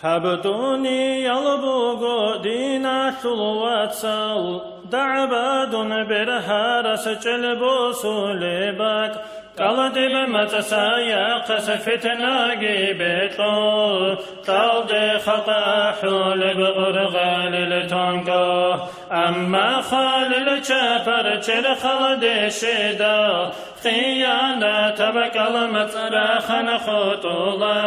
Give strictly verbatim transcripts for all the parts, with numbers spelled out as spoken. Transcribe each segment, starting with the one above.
Гьаб дуниял буго диналъул вацал, дагӀбадун бергьарас чӀел босулеб бакӀ. КӀалдиб мацӀ саяхъас фитнаги бекьо, кьалде халкъ ахӀулеб ургъалил тонго. Амма хвалил чапар черхалде щведал, хиянатаб кӀалмацӀ рахана хутӀула,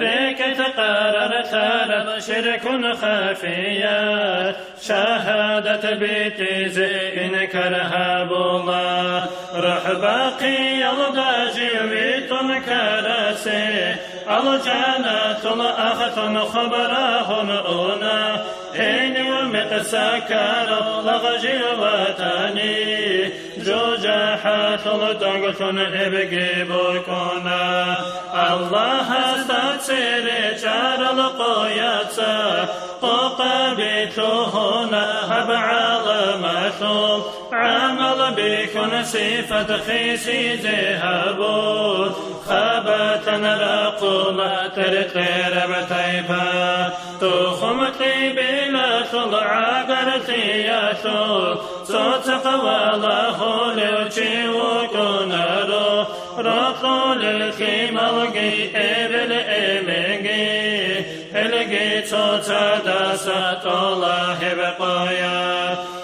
рекӀелъ къарар лъараб ширкун хафият, шагьадат битӀизе инкар гьабула. РухӀ-бахъиялда жив витӀун ккарасе, алжаналъул ахтун хабар гьабун уна, гьенив мекъса ккарав лагъ жив ватани, жужахӀалъул тӀоглъун эбги букӀуна. Аллагьасда цере чӀарал къояца къокъаби лъугьуна гьаб гӀаламалъул, гӀамал бихьун сипат хисизе гьабун, хабалъан рахъула тер-, тераб тайпа. Тухум кьибилалъул гӀагарлъиялъул цоцахъ валагьулев чи вукӀунаро, рокьулел лъималги эбел-эменги, гьелги цоцадаса тӀола гьеб къоя.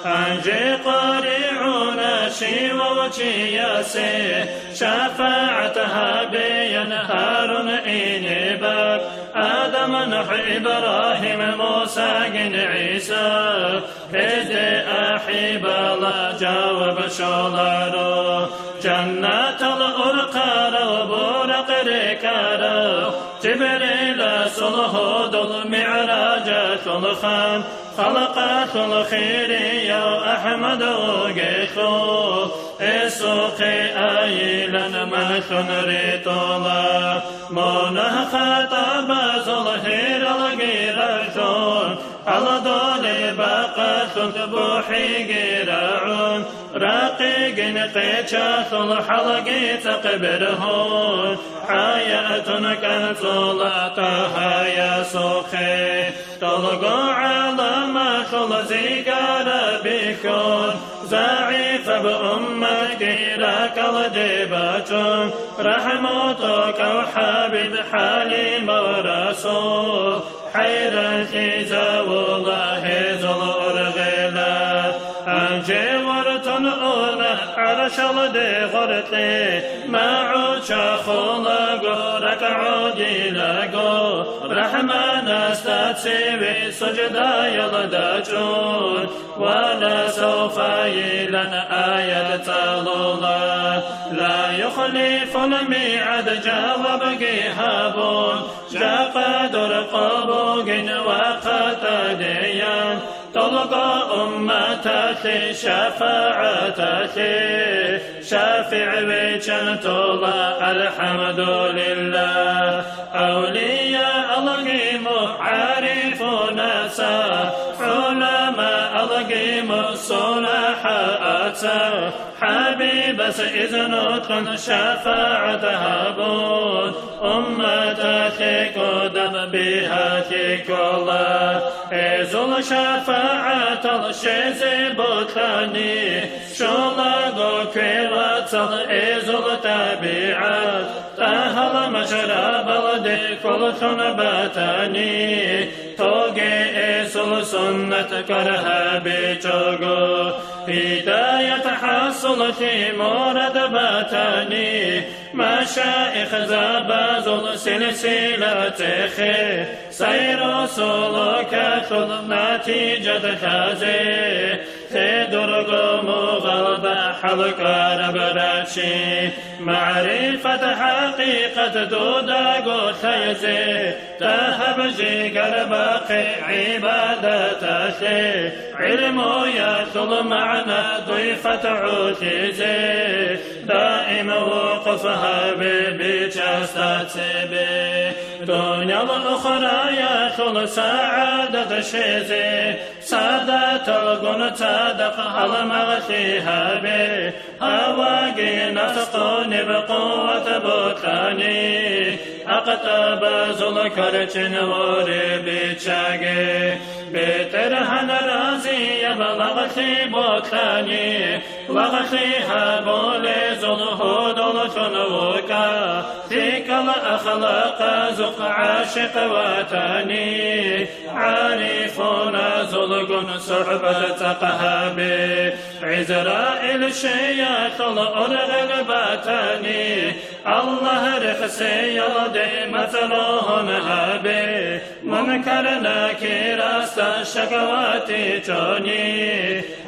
Гьанже къваригӀуна щивав чиясе, шафагӀат гьабеян гьарун инебаб, Адам, НухӀ, Ибрагьим, Мусагин ГӀиса, гьезде ахӀи бала жаваб щоларо. Жаннатал урхъарав, Буракъ рекӀарав, Жибриласул гьудул МигӀражалъул хан, халкъалъул хирияв АхӀмад вугелъул, гьесухъе айилан малъун ритӀула. Мунагь-хатӀабазул гьиралги ралъун, гьалдолеб бакъалъулъ бухӀиги рагӀун, ракъигин къечалъул хӀалги цӀакъ бергьун, хӀаятун кӀанцӀула ТӀагьаясухъе. Долго гӀаламалъул зигара бихьун, загӀипаб умматги ракӀалде бачӀун, рахӀму тӀокӀав хӀабиб ХӀалимав расул, хӀайранлъизавула гьезул ургъелал. Гьанже вортун уна гӀаршалде гъоркье, магӀу чахулаго, ракӀ гӀодилаго, РахӀманасда цеве суждаялда чӀун, «Ва ла савфа» йилан аят цӀалула. «Ла юхлифул мигӀад» жавабги гьабун, жакъа дурхъо бугин ва хатӀадеян, долго умматалъе шафагӀаталъе ШафигӀ виччан тола, алхӀамдулиллагь. Авлияалги мун, гӀарифунаца, гӀуламаалги мун, сунахӀааца, ХӀабибас изну кьун шафагӀат гьабун, умматалъе кӀодаб бигьалъи ккола. Гьезул шафагӀатал щвезе бокьани, щолаго квер вацал гьезул тӀабигӀат, тӀагьал машарабалде кколлъун батани, тоге гьезул суннат кӀвар гьабичӀого, гьидаят хӀасуллъи мурад батани, машаихзабазул силсила цехе, сайру сулукалъул натижат лъазе, те дурго мугъалда хӀалкӀвараб рачи, магӀрифат хӀакъикъат дудаго лъазе, дагьаб жигар бахъе гӀибадаталъе, гӀилмуялъул магӀна дуй фатгӀулъизе, даим вукъуф гьабе бичасда цебе, дуниял ухраялъул сагӀадат щвезе, садаталгун цадахъ гьалмагълъи гьабе, гьаваги наскъониб къуват бокьани, ТӀакътӀабазул кварччин гъоре биччаге, БетӀергьан разияб лагълъи бокьани, лагълъи гьабулезул гьудуллъун вукӀа, лъикӀал ахлакъазухъ гӀашикъ ватани, гӀарифуназулгун сухӀбат цӀакъ гьабе. ГӀизраил щеялъул ургъел батани, Аллагь рехсеялде мацӀалъун гьабе, Мункар-Накирасда шакавати чӀони,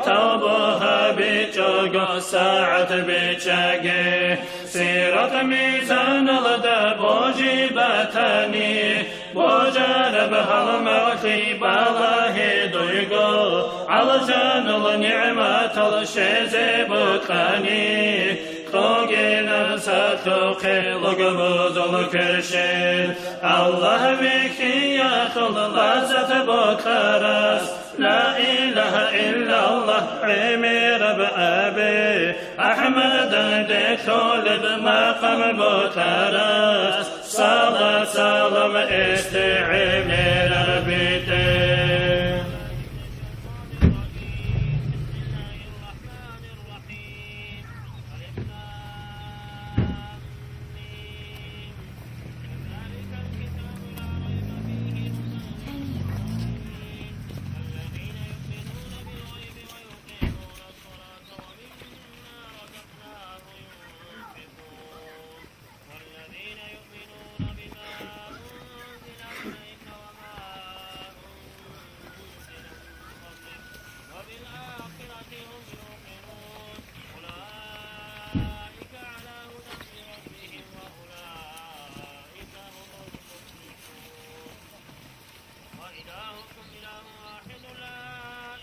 тавбу гьабичӀого сагӀат биччаге. Сират-мизаналда божи батани, божараб гьалмагълъи балагье дуйго, алжанал нигӀматал щвезе бокьани, кьоге напсалъухъе лугбузул кверщел, Аллагь вихьиялъул лаззат бокьарас. Ла илагьа иллаллагь гӀемераб абе, АхӀмадан делъулеб макъам бокьарас, салат-салам эсде гӀемераб битӀе. والذين يؤمنون بما أنزل إليك وما أنزل من قبلك وبالآخرة هم يوقنون. أولئك على هدى من ربهم وأولئك هم المفلحون. وإلهكم إله واحد لا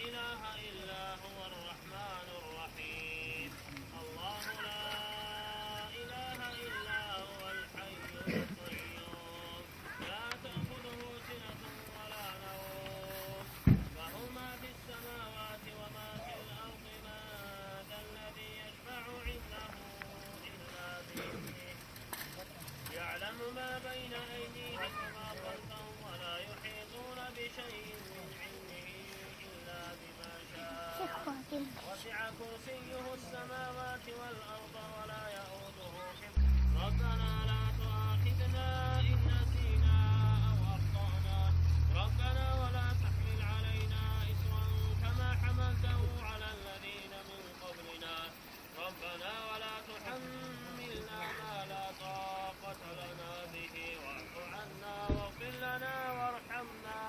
إله إلا هو الرحمن الرحيم. الله لا إله إلا هو الحي القيوم. لا تأخذه سنة ولا نوم. له ما في السماوات وما في الأرض. من ذا الذي يشفع عنده إلا بإذنه. يعلم ما بين أيديهم وما خلفهم ولا يحيطون بشيء من علمه إلا بما شاء. وسع كرسيه السماوات والأرض ولا يئوده حفظهما. ربنا لا تؤاخذنا إن نسينا أو أخطأنا. ربنا ولا تحمل علينا إصرا كما حملته على الذين من قبلنا. ربنا ولا تحملنا ما لا طاقة لنا به واعف عنا واغفر لنا وارحمنا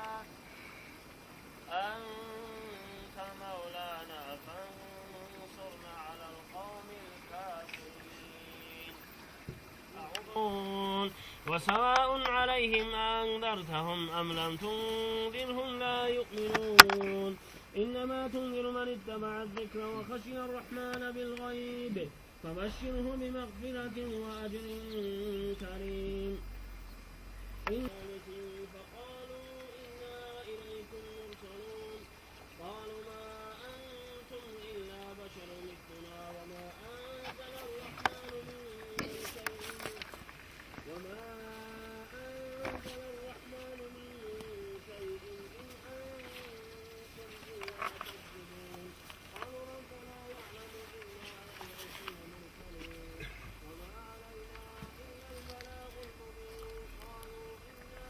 أنت مولانا فانصرنا على القوم الكافرين. أعوذ وسواء عليهم أأنذرتهم أم لم تنذرهم لا يؤمنون. إنما تنذر من اتبع الذكر وخشي الرحمن بالغيب فبشره بمغفرة وأجر كريم. إن فقالوا إنا إليكم مرسلون. قالوا ما أنتم إلا بشر مثلنا وما أنزل الرحمن من شيء وما أنزل الرحمن من شيء إن أنتم إلا تكذبون. قالوا ربنا يعلم إنا إليكم لمرسلون. وما علينا إلا البلاغ المبين. قالوا إنا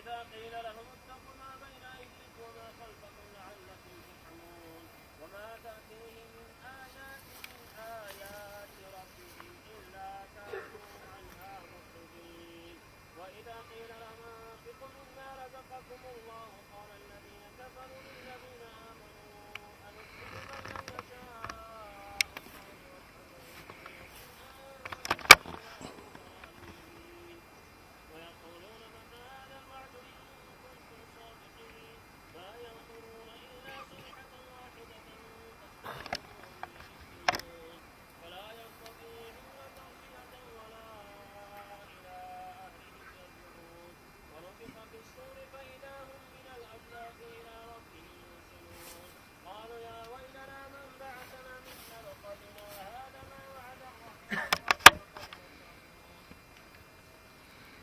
إذا قيل لهم اتقوا ما بين أيديكم وما خلفكم لعلكم ترحمون. وما تأتيهم من آية من آيات ربهم إلا كانوا عنها معرضين. وإذا قيل لهم أنفقوا مما رزقكم الله قال الذين كفروا للذين آمنوا أنطعم من لو يشاء الله أطعمه كم أنتم إذا لخاسرين. ويقولون متى هذا الوعد إن كنتم صادقين. ما ينظرون إلا صيحة واحدة فأخذتهم وهم يخصمون. فلا يستطيعون توصية ولا إلى أهلهم يرجعون. ونفخ في الصور فإذا هم من الأجداث إلى ربهم ينسلون. قالوا يا ويلنا من بعثنا من مرقدنا هذا ما وعد الرحمن وصدق المرسلون.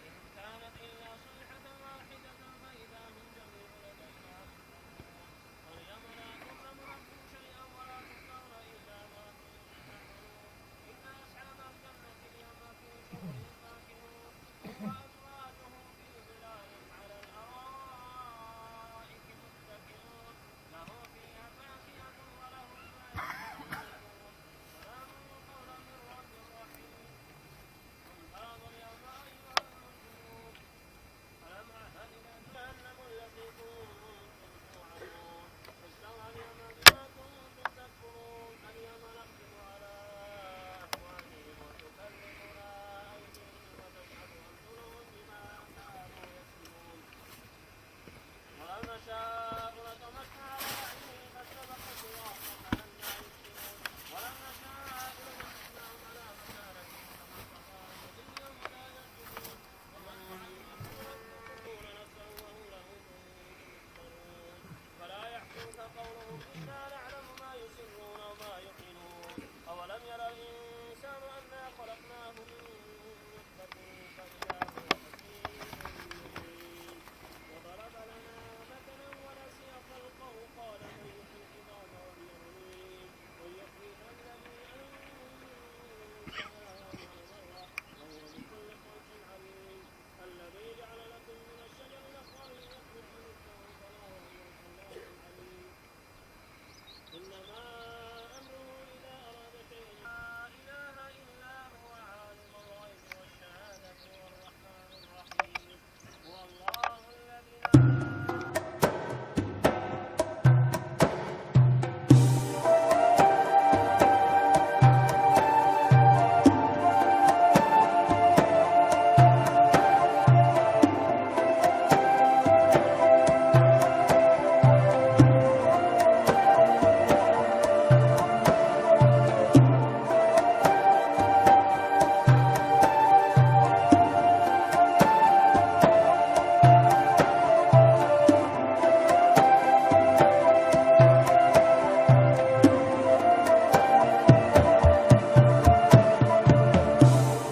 إن كانت إلا صيحة واحدة فإذا هم جميع لدينا محضرون. فاليوم لا تظلم نفس شيئا ولا تجزون إلا ما كنتم تعملون. إن أصحاب الجنة اليوم في شغل فاكهون. هم وأزواجهم في ظلال على الأرائك متكئون. لهم فيها فاكهة ولهم ما يدعون. سلام قولا من رب رحيم. انطلقوا اليوم أيها المجرمون. ألم أعهد إلى جهنم التي كنتم توعدون. اصلوها اليوم بما كنتم تكفرون. اليوم نختم على أفواههم وتكلمنا أيديهم وتشهد أرجلهم بما كانوا يكسبون. ولو نشاء لطمسنا على أعينهم فاستبقوا الصراط فأنى يبصرون. ولو نشاء لمسخناهم على مكانتهم فما استطاعوا مضيا ولا يرجعون. ومن يعمر نعمره يكن له كفوا مضطرون. فلا يحزنك قولهم إنا نعلم ما يسرون وما يعلنون. أولم ير الإنسان أنا خلقناه من نطفة فإذا هو خصيم مبين. وضرب لنا مثلا ونسي خلقه قال من يحيي العظام وهي رميم. قل يحييها الذي أنشأها أول مرة وهو بكل خلق عليم. الذي جعل لكم من الشجر الأخضر نخلا أكنافا طلعها متناضج. إنما أمره إذا أراد شيئا، لا إله إلا هو عالم الغيب والشهادة هو الرحمن الرحيم. هو الله الذي لا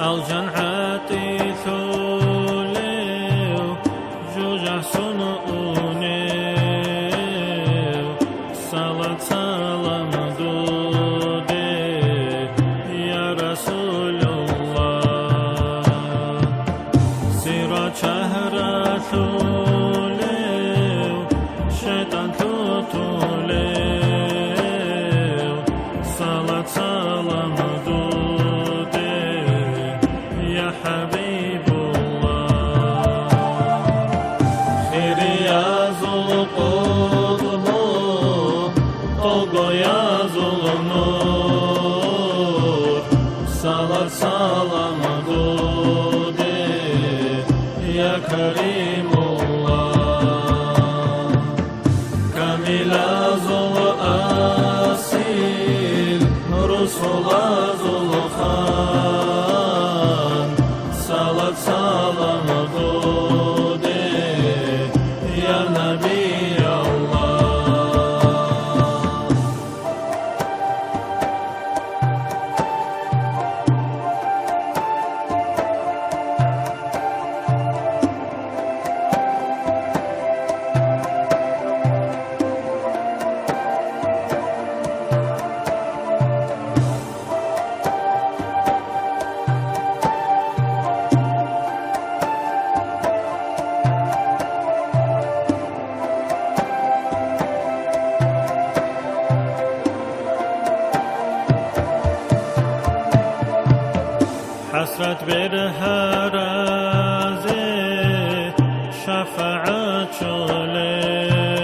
Алжан гӀатӀилъулев, жужахӀ сунунев, салат-салам дуде, я Расулаллагь. Сиро чагьралъулев, шайтӀан лъутулев, салат-салам дуде, я ХӀабибуллагь. Хириязул къутбу, къолгоязул нур, салат-салам дуде, я Каримуллагь. Камилазул асил, русулазул хан, салат-салам дуде, я Набияллагь. ХӀасрат бергьаразе шафагӀат чолев,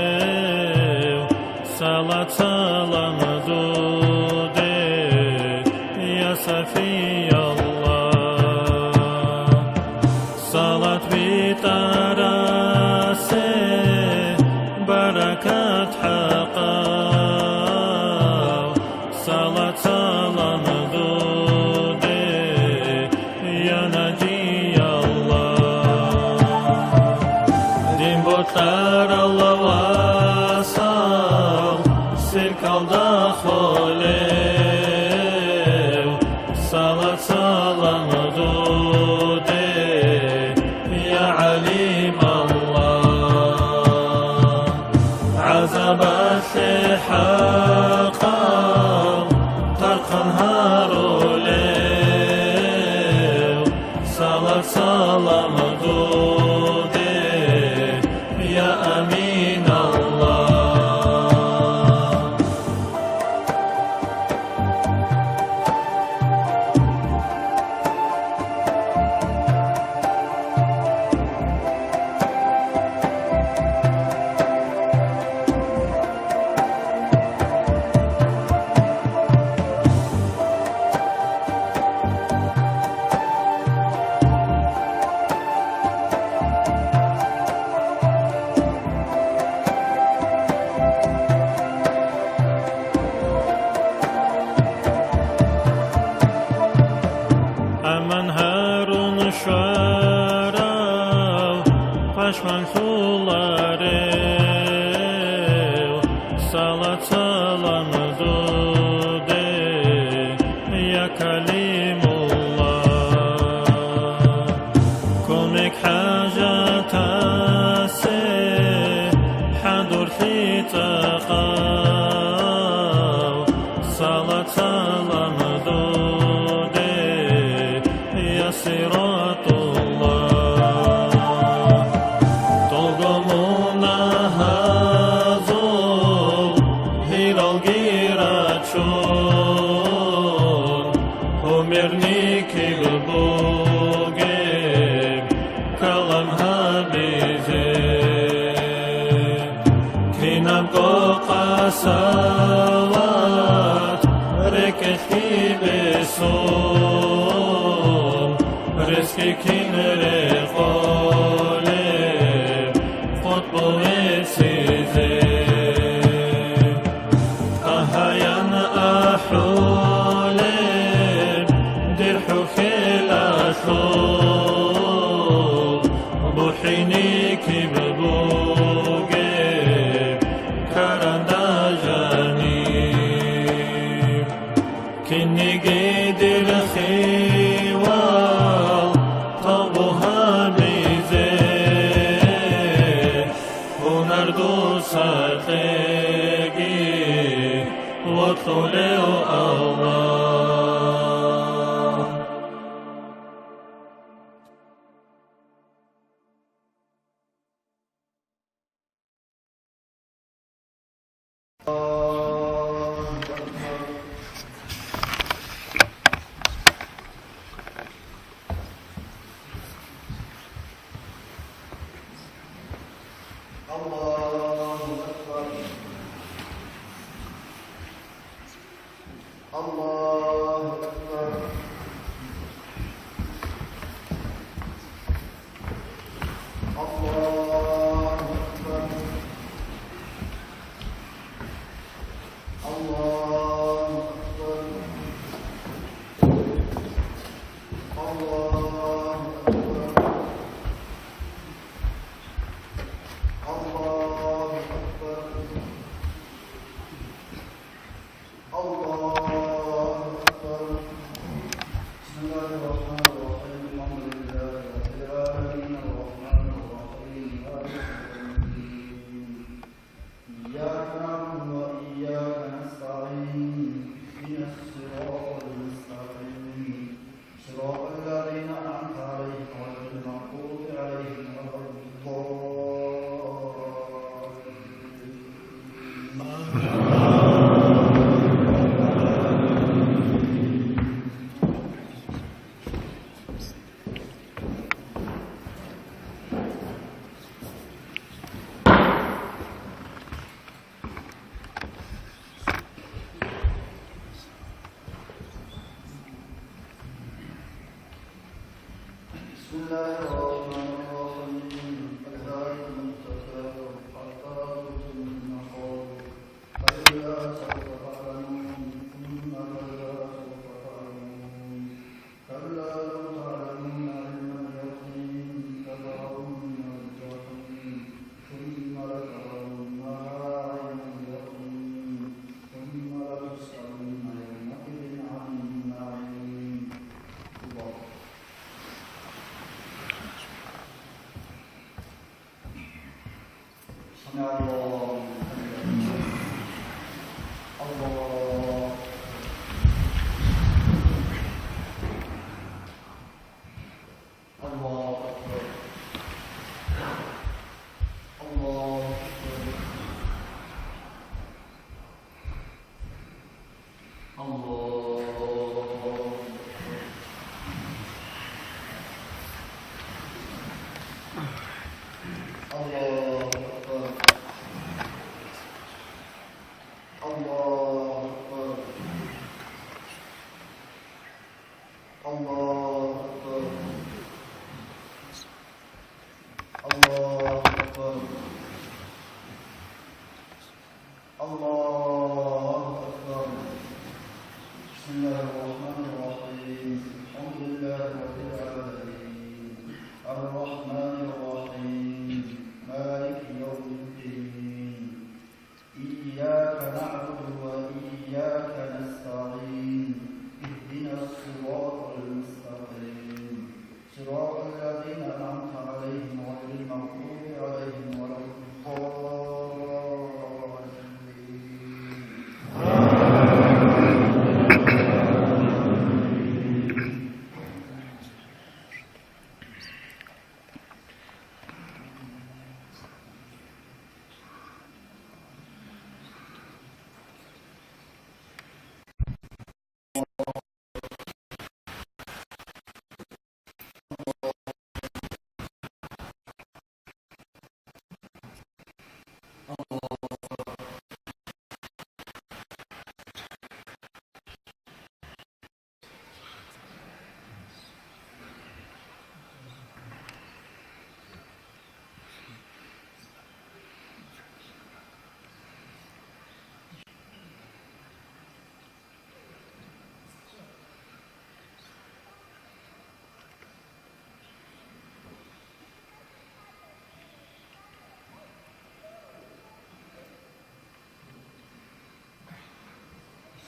салат салам дуде, я Сафияллагь. Салат битӀарасе баракат хӀакъав, салат салам дуде, я Нажияллагь. Дин бокьарал васал сиркалда холев, салат салам дуде, я ГӀалималлагь. ГӀазабалъе хӀакъав тархъан гьарулев, салат салам дуде, я Аминаллагь. Аман гьарун щварав пашманлъуларев, салат салам дуде, я Калимуллагь. Кумек хӀажатасе хӀадурлъи цӀакъав, салат салам дуде, я Сиратуллагь. Толго мунагьазул гьиралги рачун, гьумерни киб бугеб калам гьабизе. Кинабго къасават рекӀелъги бесун, ресги кин рекъолеб къотӀбу гьесизе. Агьаян ахӀулеб дир хӀухьелалъул, бухӀини киб бугеб каранда жаниб. Кинниги дир хиял тавбу гьабизе, гьунар дуца кьеги, вокьулев Аллагь. الله أكبر. الله أكبر. الله أكبر. الله أكبر. الله أكبر. الله أكبر. الله أكبر. بسم الله الرحمن الرحيم. الحمد لله رب العالمين. الرحمن الرحيم. مالك يوم الدين. إياك نعبد وإياك نستعين. اهدنا الصراط المستقيم. صراط الذين أنعمت عليهم غير المغضوب عليهم ولا الضالين. بسم الله الرحمن الرحيم. ألهاكم التكاثر حتى زرتم المقابر. كلا سوف تعلمون، ثم كلا سوف تعلمون. كلا لو تعلمون علم اليقين لترون الجحيم، ثم لترونها عين اليقين، ثم لتسألن يومئذ عن النعيم. الله. سمع الله لمن حمده. الله. الله أكبر. الله أكبر. الله أكبر. الله أكبر. الله أكبر. الله أكبر. الله أكبر. الله أكبر. بسم الله الرحمن الرحيم. الحمد لله رب العالمين. الرحمن الرحيم. مالك يوم الدين. إياك نعبد وإياك نستعين. اهدنا الصراط المستقيم. صراط الذين أنعمت عليهم غير المغضوب عليهم ولا الضالين.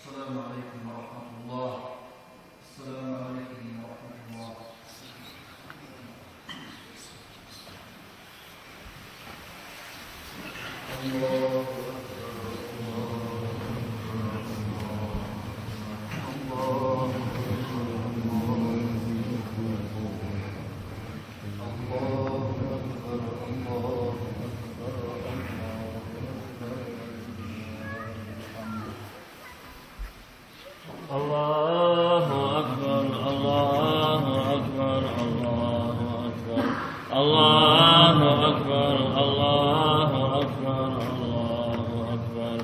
السلام عليكم ورحمة الله. السلام عليكم ورحمة الله. الله أكبر، الله أكبر، الله أكبر. الله أكبر، الله أكبر، الله أكبر. الله أكبر، الله أكبر، الله أكبر. الله أكبر، الله أكبر، الله أكبر.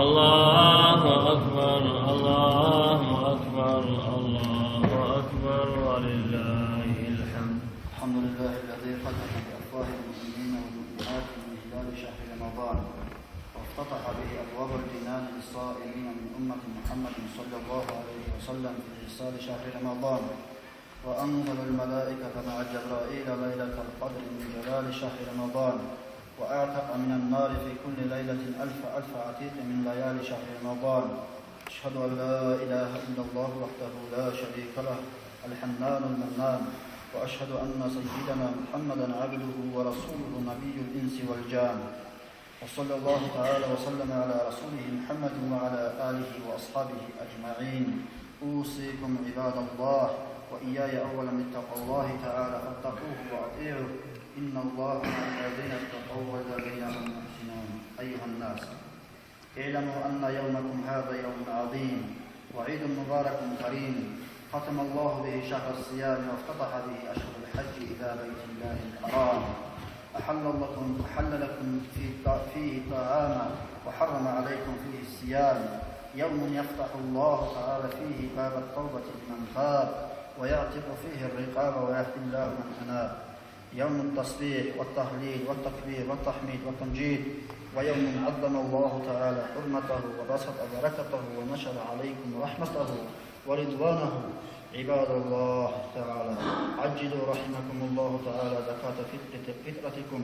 الله أكبر، الله أكبر، الله أكبر، ولله الحمد. الحمد لله الذي فتح بأفواه المؤمنين والمؤمنات من هلال شهر رمضان، وافتتح به أبواب الجنان للصائمين من أمة محمد صلى الله عليه وسلم في حصار شهر رمضان. وأنزل الملائكة مع جبرائيل ليلة القدر من جلال شهر رمضان، وأعتق من النار في كل ليلة ألف ألف عتيق من ليالي شهر رمضان. أشهد أن لا إله إلا الله وحده لا شريك له الحنان المنان، وأشهد أن سيدنا محمدا عبده ورسوله نبي الإنس والجان. وصلى الله تعالى وسلم على رسوله محمد وعلى آله وأصحابه أجمعين. أوصيكم عباد الله وإياي أولا بتقوى الله تعالى، فاتقوه وأطيعوه، إن الله مع الذين اتقوا والذين هم محسنون. أيها الناس، اعلموا أن يومكم هذا يوم عظيم، وعيد مبارك كريم، ختم الله به شهر الصيام وافتتح به أشهر الحج إلى بيت الله الحرام. أحل لكم، أحل لكم في الط-، فيه الطعام وحرم عليكم فيه الصيام. يوم يفتح الله تعالى فيه باب التوبة لمن تاب. ويعتق فيه الرقاب ويهدي الله من أناب. يوم التسبيح والتهليل والتكبير والتحميد والتمجيد، ويوم عظم الله تعالى حرمته وبسط بركته ونشر عليكم رحمته ورضوانه. عباد الله تعالى، عجلوا رحمكم الله تعالى زكاة فطرة-، فطرتكم،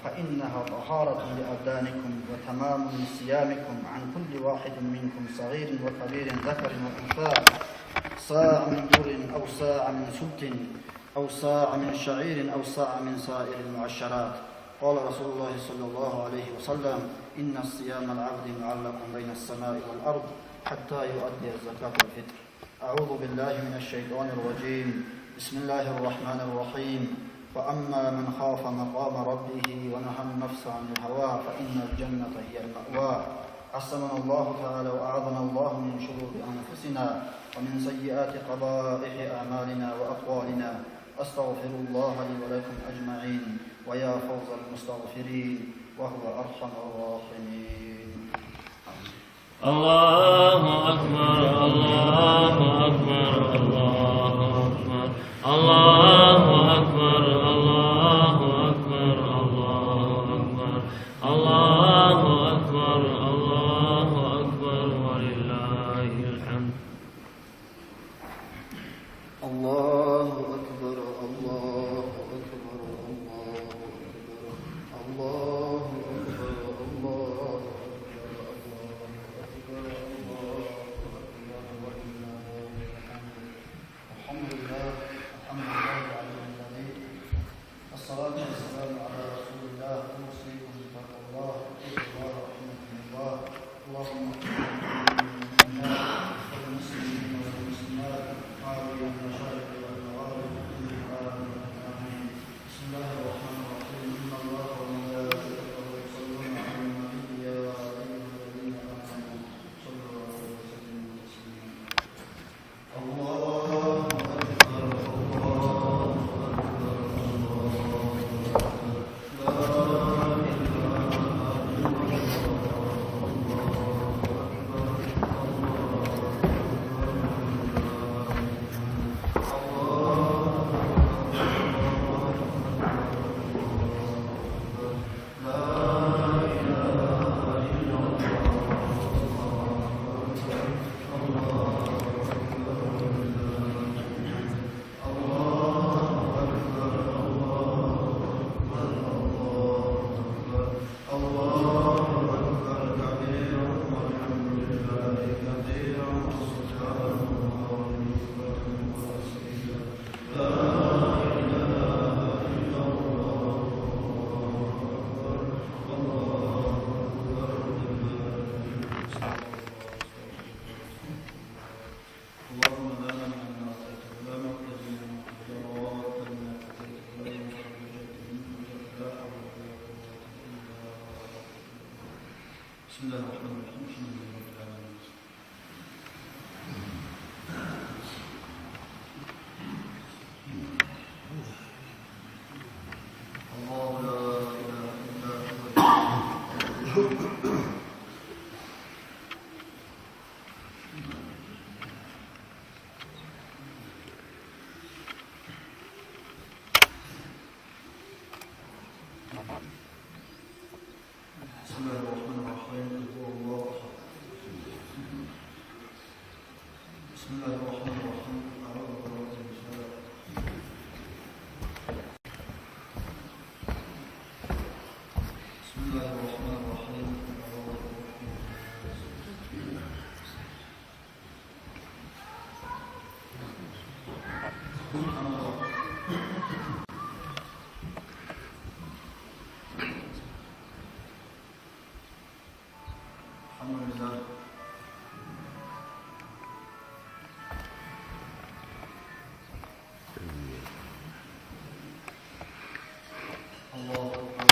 فإنها طهارة لأبدانكم وتمام لصيامكم عن كل واحد منكم صغير وكبير ذكر وأنثى، صاع من بر أو صاع من سبط أو صاع من شعير أو صاع من سائر المعشرات. قال رسول الله صلى الله عليه وسلم: إن صيام العبد معلق بين السماء والأرض حتى يؤدي زكاة الفطر. أعوذ بالله من الشيطان الرجيم. بسم الله الرحمن الرحيم. وأما من خاف مقام ربه ونهى النفس عن الهوى فإن الجنة هي المأوى. عصمنا الله تعالى وأعاذنا الله من شرور أنفسنا ومن سيئات قبائح أعمالنا وأقوالنا. أستغفر الله لي ولكم أجمعين، ويا فوز المستغفرين، وهو أرحم الراحمين. الله أكبر، الله أكبر، الله أكبر، الله أكبر، الله أكبر، الله أكبر، الله أكبر، الله أكبر، ولله الحمد. الله أكبر، الله أكبر، الله أكبر، الله أكبر، الله أكبر، الله أكبر، الله أكبر، ولله الحمد. الحمد لله، الحمد لله على الذي والصلاة والسلام على رسول الله. أوصيكم بتقوى الله، اتقوا الله رحمكم الله. اللهم اغفر للمؤمنين والمؤمنات، والمسلمين والمسلمات، ما بين المشارق والمغارب، كلهم آمين، آمين. بسم الله الرحمن الرحيم. إن الله وملائكته يصلون على النبي، يا أيها الذين آمنوا صلوا عليه وسلموا تسليما. الله أكبر، الله أكبر، الله أكبر. لا إله إلا الله، الله أكبر، الله أكبر، الله أكبر. اللهم لا مانع لما أعطيت ولا معطي لما منعت ولا راد لما قضيت ولا ينفع ذا الجد منك الجد، لا حول ولا قوة إلا بالله. بسم الله الرحمن الرحيم. الحمد لله رب العالمين. الله لا إله إلا هو الحي القيوم. بسم الله الرحمن الرحيم. قل هو الله أحد. بسم الله الرحمن الرحيم. أعوذ برب الفلق. بسم الله الرحمن الرحيم. أعوذ برب الناس. سبحان الله. الحمد لله. الله أكبر.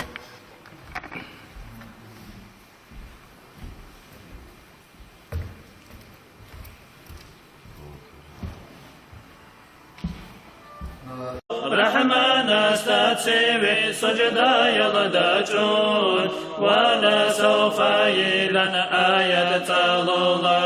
Манасда цеве суждаялда чӀун, «Ва ла савфа» йилан аят цӀалула.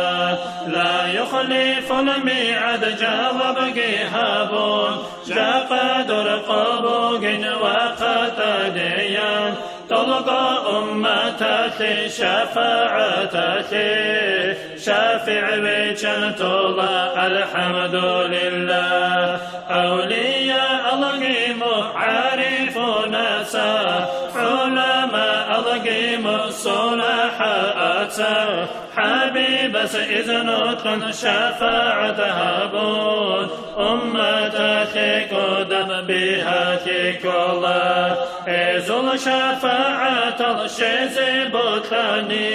«Ла юхлифул мигӀад» жавабги гьабун, жакъа дур къо бугин ва хатӀадеян, тӀолго умматалъе шафагӀаталъе. ШафигӀ виччан тола, алхӀамдулиллагь. Авлияалги мугӀ гӀарифунаса, гӀуламаалги мугӀ сунахӀаца, ХӀабибас изнулъун шафагӀат гьабун, умматалъе кодаб бигьалъи ккола. Гьезул шафагӀатал щвезе бокьани,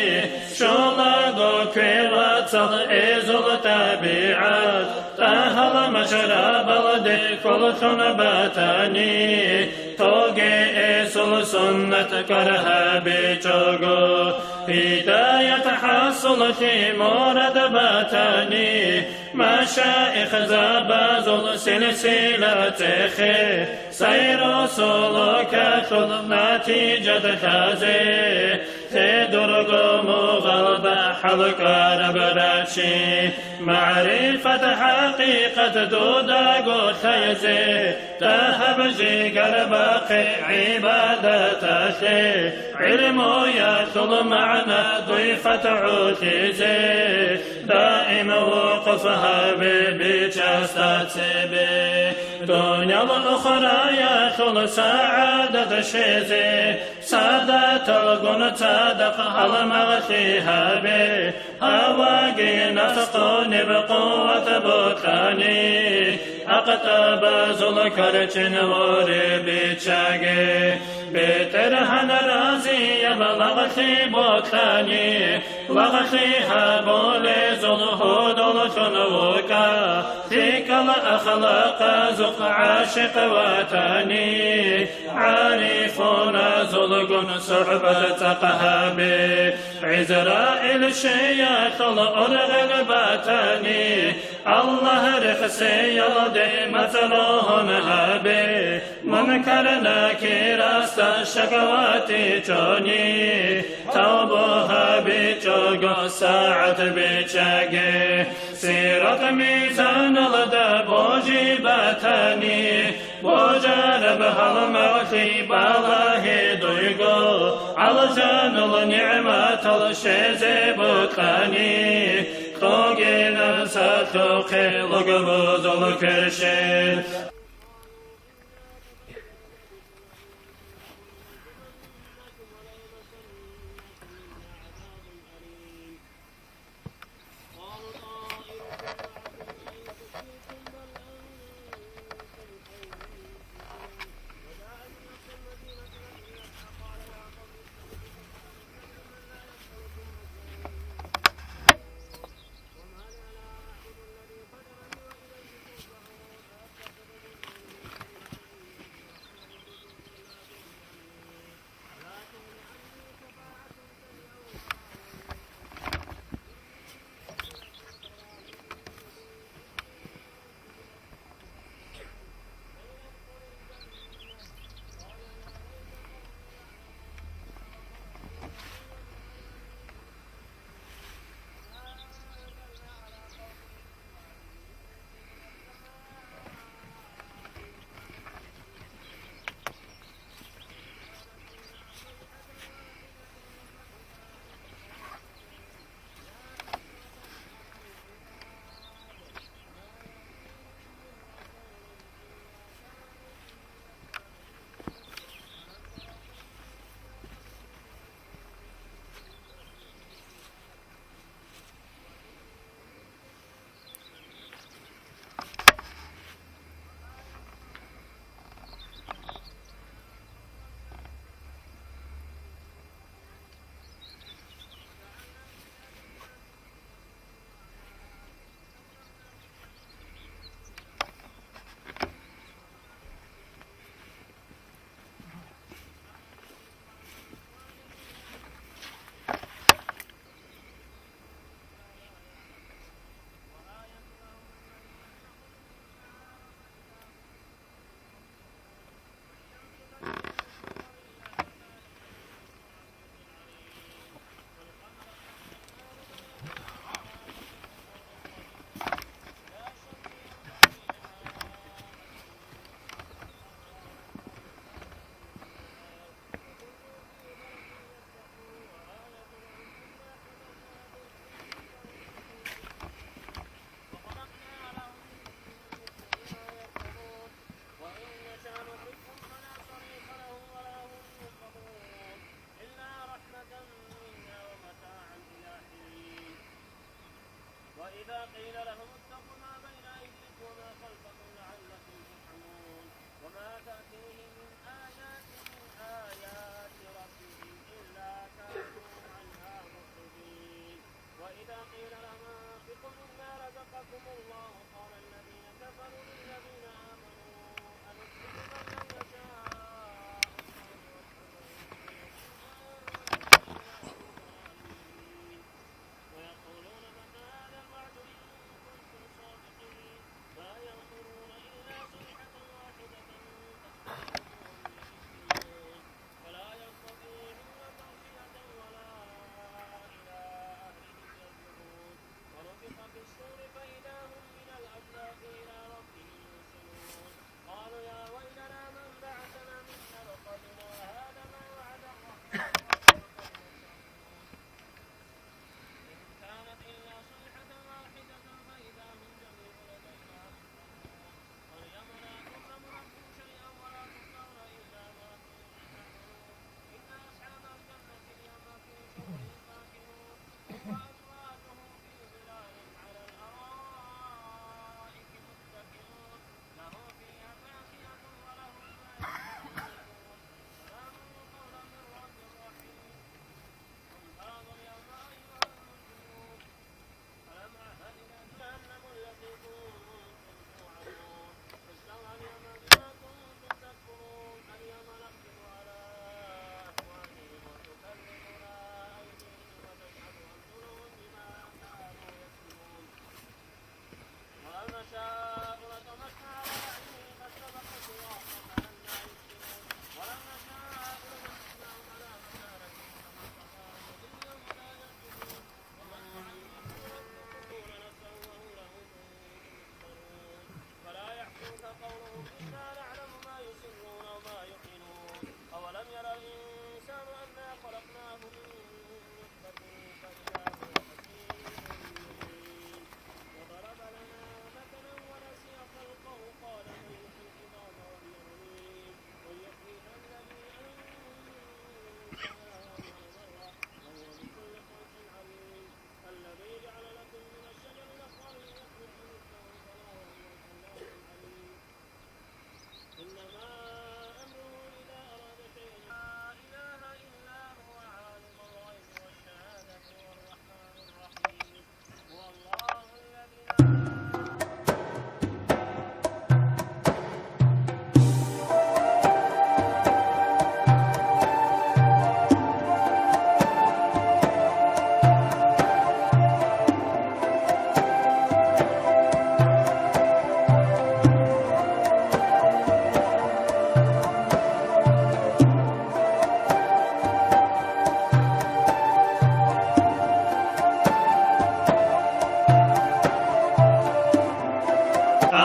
щолаго квер вацал гьезул тӀабигӀат, тӀагьал машарабалде кколлъун батани, тоге гьесул суннат кӀвар гьабичӀого, гьидаят хӀасуллъи мурад батани, машаихзабазул силсила цехе, сайру сулукалъул натижат лъазе, те дурго мугъалда хӀалкӀвараб рачи, магӀрифат хӀакъикъат дудаго лъазе, дагьаб жигар бахъе гӀибадаталъе, гӀилмуялъул магӀна дуй фатгӀулъизе, даим вукъуф гьабе бичасда цебе, дуниял ухраялъул сагӀадат щвезе, садаталгун цадахъ гьалмагълъи гьабе, гьаваги нафс къунеб къуват бокьани, акътабазул кварчен воре биччаге, БетӀергьан разияб лагълъи бокьани, лагълъи гьабулезул гьудуллъун вукӀа, лъикӀал ахлакъазухъ гӀашикъ ватани, гӀарифуназулгун сухӀбат цӀакъ гьабе, ГӀизраил щвеялъул ургъел батани, Аллагь рехсеялде мацӀ рогьун гьабе, Мункар-Накирасда шакавати чӀони, тавбу гьабичӀого сагӀат биччаге, Сират-мизаналда божи батани, божараб гьалмагълъи балагье дуйго, алжанул нигӀматал щвезе бокьани, къогинаб сахлъухъе лугбузул кверщел.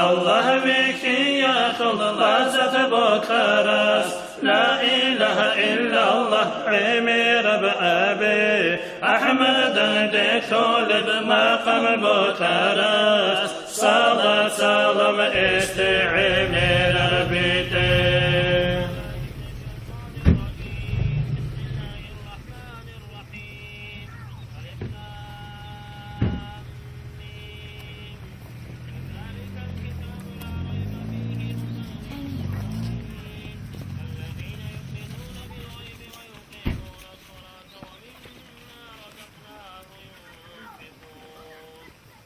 Аллагь вихьиялъул лаззат бокьарас, ла илагьа иллаллагь гӀемераб абе, АхӀмадан де лъолеб макъам бокьарас, салат-салам эсде гӀемераб битӀе.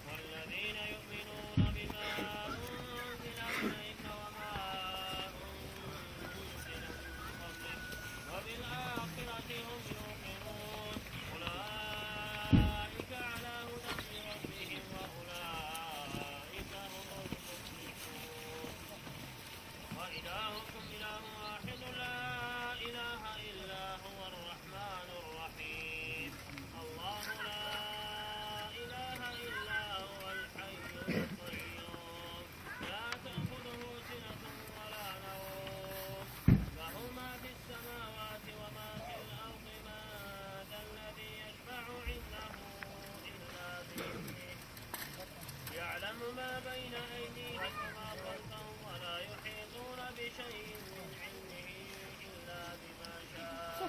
والذين يؤمنون بما أنزل إليك وما أنزل من قبلك وبالآخرة هم يوقنون. أولئك على هدى من ربهم وأولئك هم المفلحون. وإلهكم إله واحد لا إله إلا هو الرحمن الرحيم. الله لا إله إلا هو الحي القيوم. لا تأخذه سنة ولا نوم. له ما في السماوات وما في الأرض. من ذا الذي يشفع عنده إلا بإذنه. يعلم ما بين أيديهم وما خلفهم ولا يحيطون بشيء من علمه إلا بما شاء.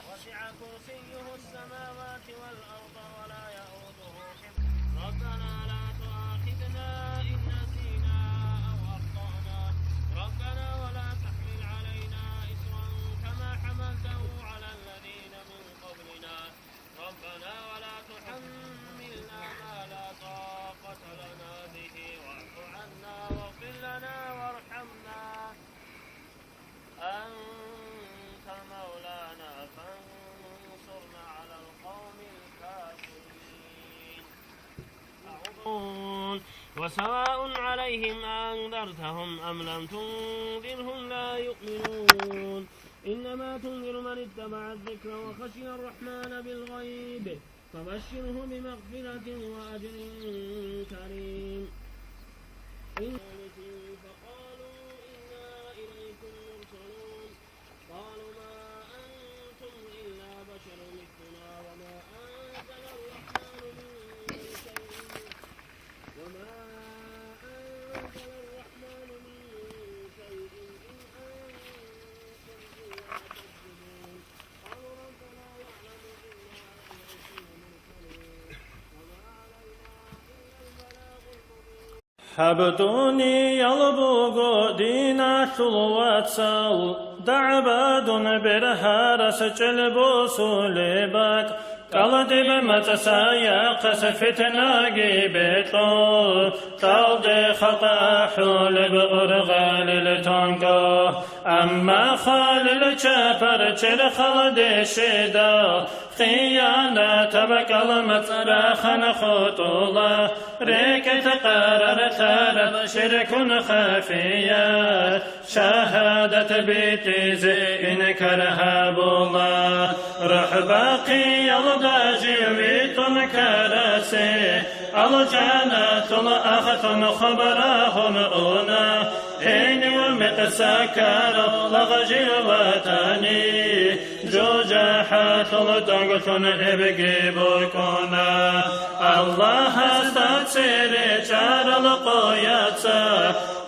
وسع كرسيه السماوات والأرض ولا يئوده حفظهما. ربنا لا تؤاخذنا إن نسينا أو أخطأنا. ربنا ولا تحمل علينا إصرا كما حملته على الذين من قبلنا. ربنا ولا تحملنا ما لا طاقة لنا به واعف عنا واغفر لنا وارحمنا أنت مولانا فانصرنا على القوم الكافرين. أعوذ وسواء عليهم أأنذرتهم أم لم تنذرهم لا يؤمنون. إنما تنذر من اتبع الذكر وخشي الرحمن بالغيب فبشره بمغفرة وأجر كريم. إن فقالوا إنا إليكم مرسلون. قالوا ما أنتم إلا بشر مثلنا وما أنزل الرحمن من شيء وما أنزل الرحمن من شيء إن أنتم إلا تكذبون. قالوا ربنا يعلم إنا إليكم مرسلون. وما علينا إلا البلاغ المبين. Гьаб дуниял буго диналъул вацал, дагӀба дун бергьарас чӀел босулеб бакӀ. КӀалдиб мацӀ саяхъас фитнаги бекьо, кьалде халкъ ахӀулеб ургъалил тонго. Амма хвалил чапар черхалде щведал, хиянатаб кӀалмацӀ рахан хутӀула, рекӀелъ къарар лъараб ширкун хафият, шагьадат битӀизе инкар гьабула. РухӀ бахъиялда жив витӀун ккарасе, алжаналъул ахтун хабар гьабун уна. Гьенив мекъсакарав лагъ жив ватани, жужахӀалъул тӀагълъун гьебги букӀуна. Аллагьасда цере чӀарал къояца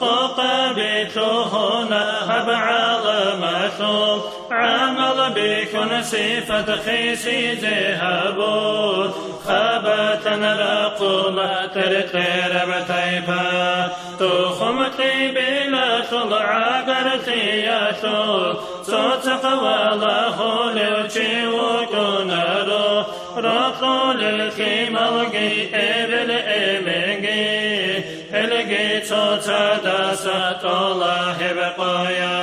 къокъаби лъугьуна гьаб гӀаламалъул. ГӀамал бихьун сипат хисизе гьабун, хабалъан рахъула тӀеркьераб тайпа. Тухум-кьибилалъул гӀагарлъиялъул цоцахъ валагьулев чи вукӀунаро, рокьулел лъималги эбел-эменги, гьелги цоцадаса тӀола гьеб къоя.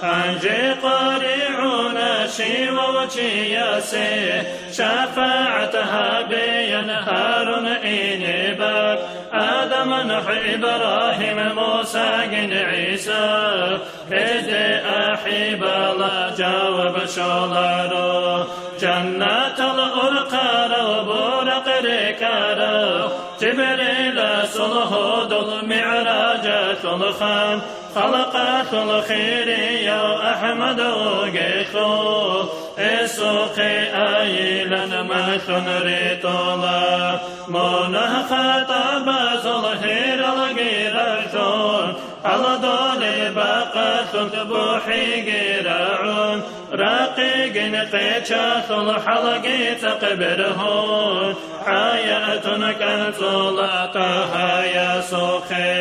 Гьанже къваригӀуна щивав чиясе, шафагӀат гьабеян гьарун инебаб, Адам, НухӀ, Ибрагьим, Мусагин ГӀиса, гьезде ахӀи бала жаваб щоларо. Жаннатал урхъарав, буракъ рекӀарав, Жибриласул гьудул мигӀраж Жалъулха халкъалъул хирияв АхӀмад вугелъул, гьесухъе айилан малъун ритӀула. Мунагь-хатӀабазул гьиралги ралъун, гьалдолеб бакъалъулъ бухӀиги рагӀун, ракъигин къечалъул хӀалги цӀакъ бергьун, хӀаятун кӀанцӀула ТӀагьаясухъе.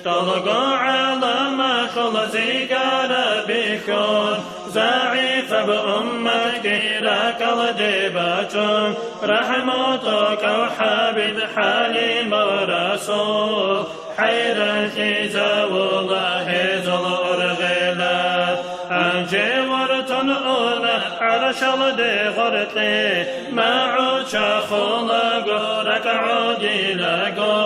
Долго гӀаламалъул зигара бихьун, загӀипаб умматги ракӀалде бачӀун, рахӀматул кӀав ХӀабиб ХӀалимал Расул, хӀайранлъизавула гьезул ургъелал. Гьанже вортун уна гӀаршалде гъоркье, магӀу чахулаго, ракӀ гӀодилаго.